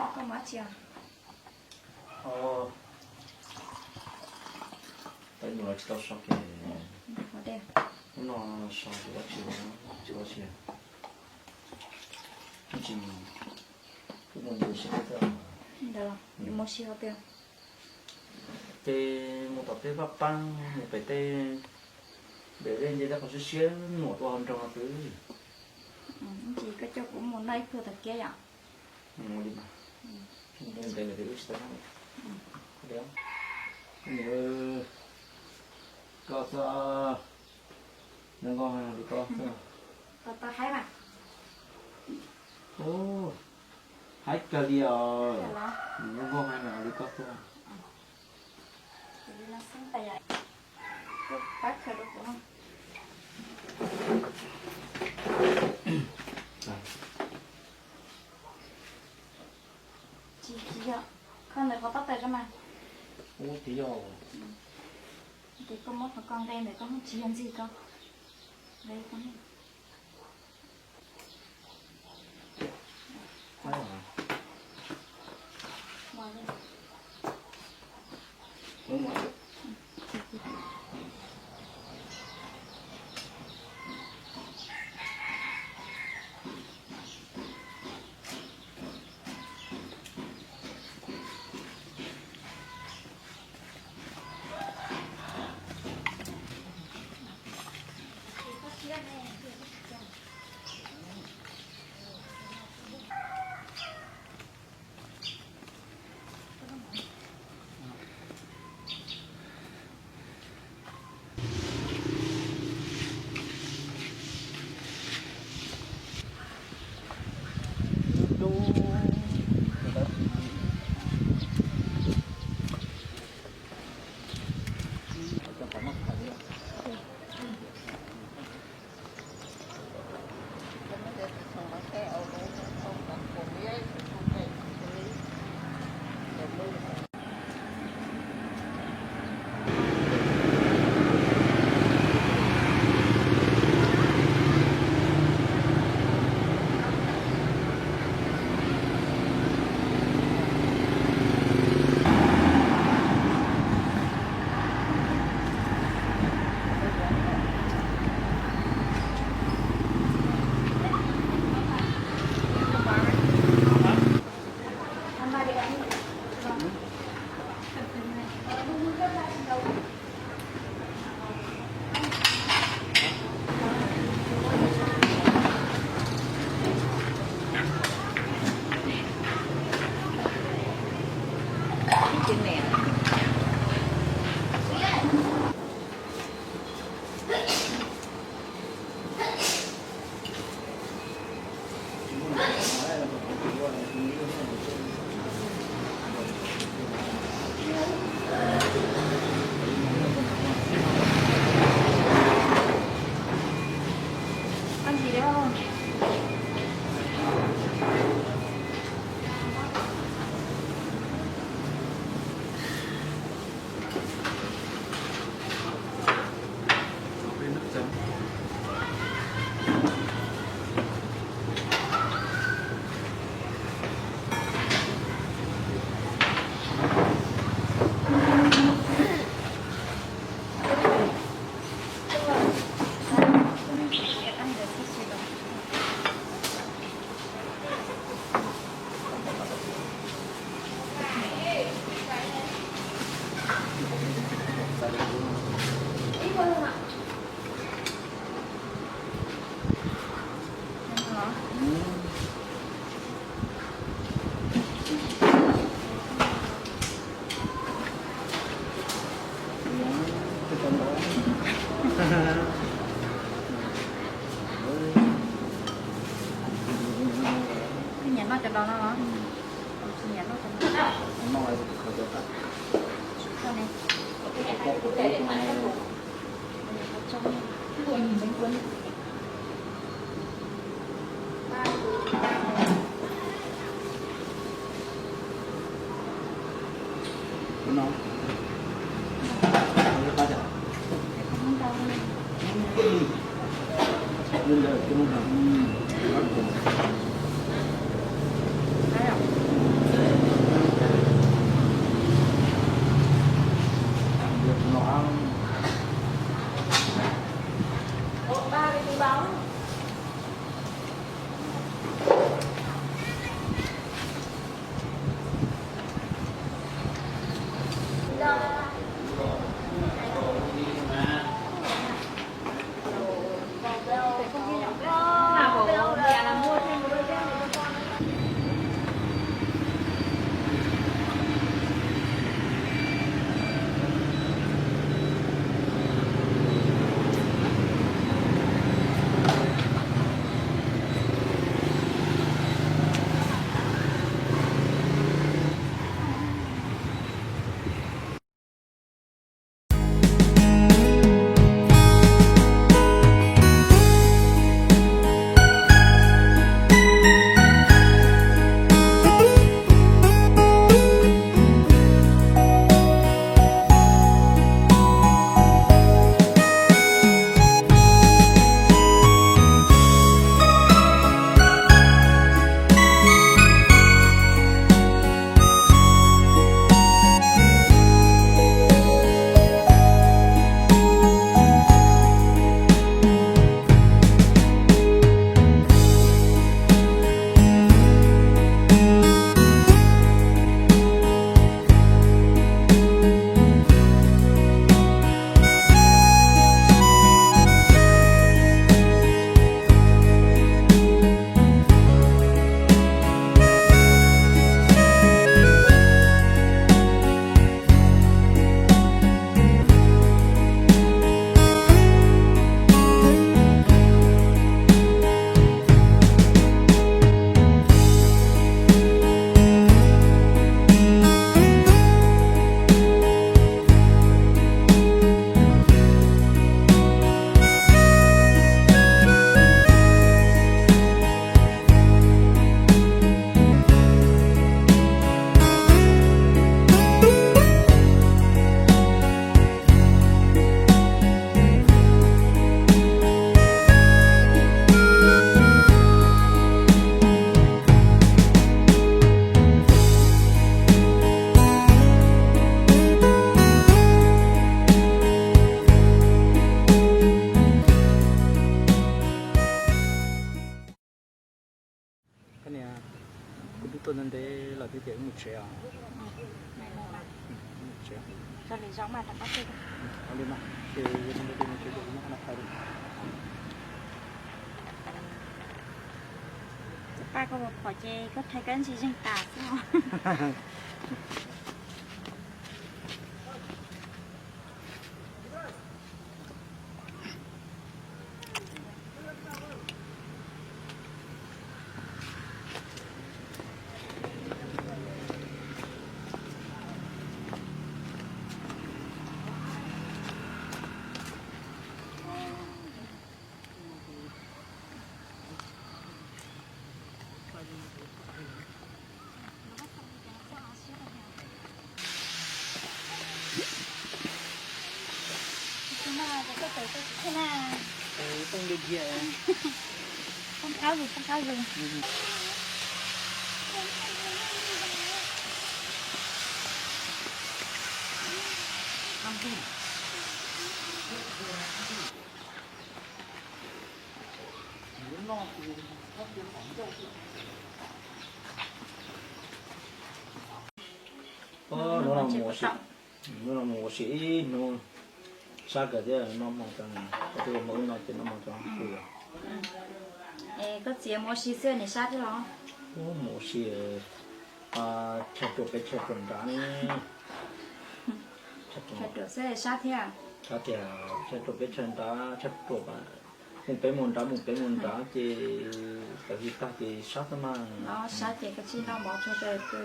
Koj mus dab tsi os? Tab mus los tsis tau so kiag. Hnub no so ces dab tsi, tsis ua si. Mus tsis, kuv mus ncig si xwb. Ntawd los yuav mus si hauv pes. Ces mus tom tej vaj paab, mus pem tej, pem tej nce tej qhov siab siab, mus tuaj hauv nroog no xwb. Ntsis koj coj kuv mus noj ib pluag tom kiab yom. Ntev lawm ces wb tsis tau noj. Koj xwb, zoo nkauj heev li koj xwb. Haib kawg li os. Zoo nkauj heev li koj xwb. Tsis, tsis yog, koj ntawm qhov tob tawm zoo mas. Ub, tsis yog. Ces koj muab qhov ko nqe ntawm koj tsis yog ntxig ko. Nyiam noj cov dos no los? Tsis nyiam noj cov no. Ces wb mus tsev os. Mus tsev. Zoo li zoo mas rov qab tuaj. Ua li mas, ces yog li no ces mus tsev ces kuv muab qhov no thaij rau. Paj koj puas phom ces koj thaij kab ntsig zeeg tas xwb. Poob ntau ntau, poob qab zus, poob qab zus. Hnub no mus ua si ib hnub, sab kawg thiab, noj hmo rau, koj twb ua hmo wb no ces noj hmo rau kuv. Koj txiv mus ua si xwb nim sab thiab los? Mus ua si chaw ruam peb chaw ruam nrad ne. Chaw ruam xwb sab thiab. Sab tias chaw ruam peb chaw nrad, chaw ruam mus peb mus nrad, mus peb mus nrad ces tawm hli tag ces sab xwb mas. Sab ces koj tsij noj mov tso rau pw.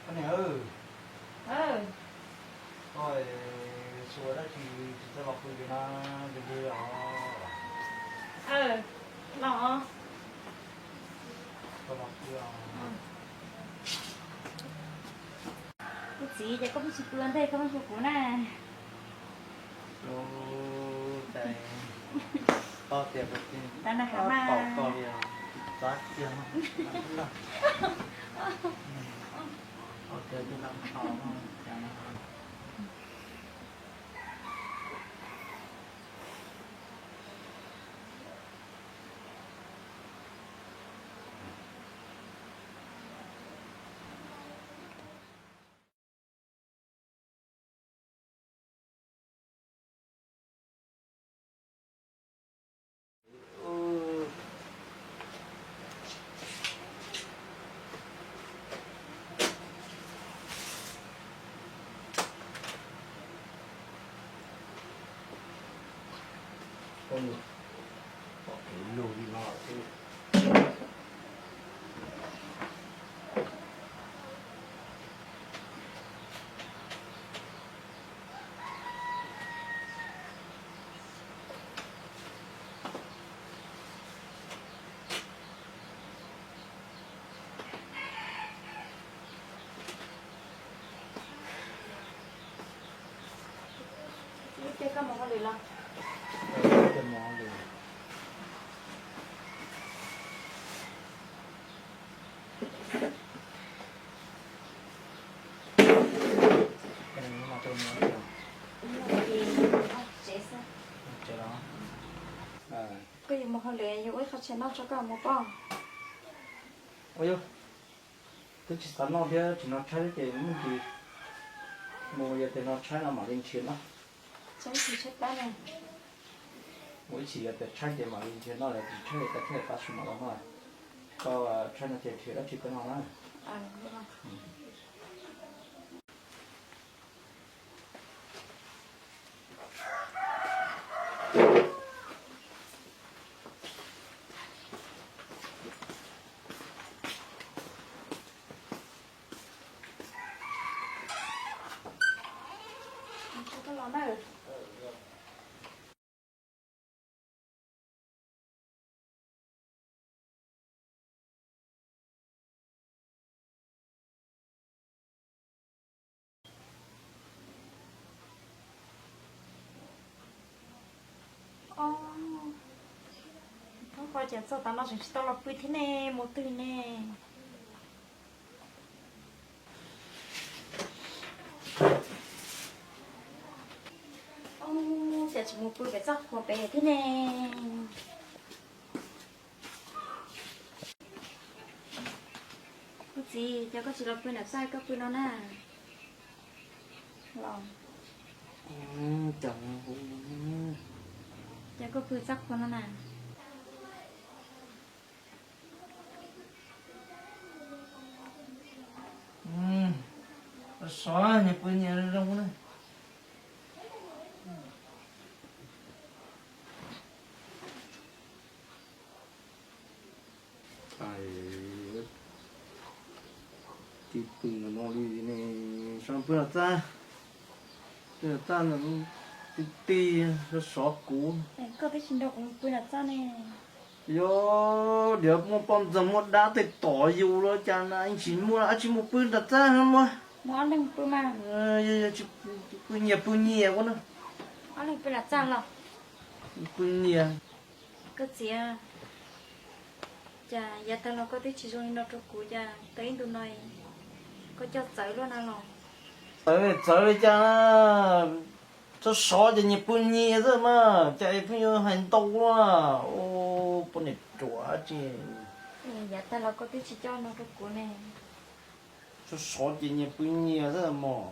Koj niam, koj xyov dab tsi tsis txawj los pw li na, lig lig os. Los, koj los pw os. Kuv txiv ces koj pheej tsis pw ua ntej koj pheej hu kuv na. Ub, cas koj tias kuv tsis pom koj li os, txav kiag no. Koj tias tus nam tho no cas no. Pom kev lug li no xwb. Ces koj mus hauj lwm los? Mus hauj lwm. Tsev los? Koj yuav mus hauj lwm, yuav ua ib qho tshais noj tso koj mus poj. Ua yog, twb tsis xav noj thiab tsis hnov tshaib ces muaj ntsis mus, yog tias hnov tshaib no mam li nrhiav noj. Mus ib chim yog tias tshaib ces mam li nrhiav noj, yog tsis tshaib ces tag kis pab su mam los noj. Koj tshaib no ces nrhiav dab tsi koj noj na. Ob, koj ces txog tav no tseem tsis tau los pw thiab ne, mus twg ne? Ob, cas tsis mus pw pem txoj qhua pem thiab ne? Kuv txiv, cas koj tsis los pw nram txaj, koj pw no na? Los, cas koj pw txaj qhua no na? Sov, nyias pw nyias zoo na. Tsis pw no li ne, sov pw nram txaj. Pw nram txaj no, ti ti, sov sov kuv. Koj twb tsis nrog kuv pw nram txaj ne. Yog, diav muaj poj ntxoog muaj dab tej tom yus los cas na, tsis muaj, tsis mus pw nram txaj muaj. Mus ob leeg pw mas. Yog, pw nyias pw nyias ua na. Ob leeg pw nram txaj los. Pw nyias. Koj txiv, cas yav tag los koj twb tsis zoo li no rau kuv, cas tau ib ntu no koj coj txawv luaj na los? Txawv txawv li cas, txhob sov ces nyias pw nyias xwb mas, cas es pheej yuav hais ntau ua. Poj niam ruam tsi. Yav tag los koj twb tsis coj no rau kuv ne. Txhob sov ces nyias pw nyias xwb mog.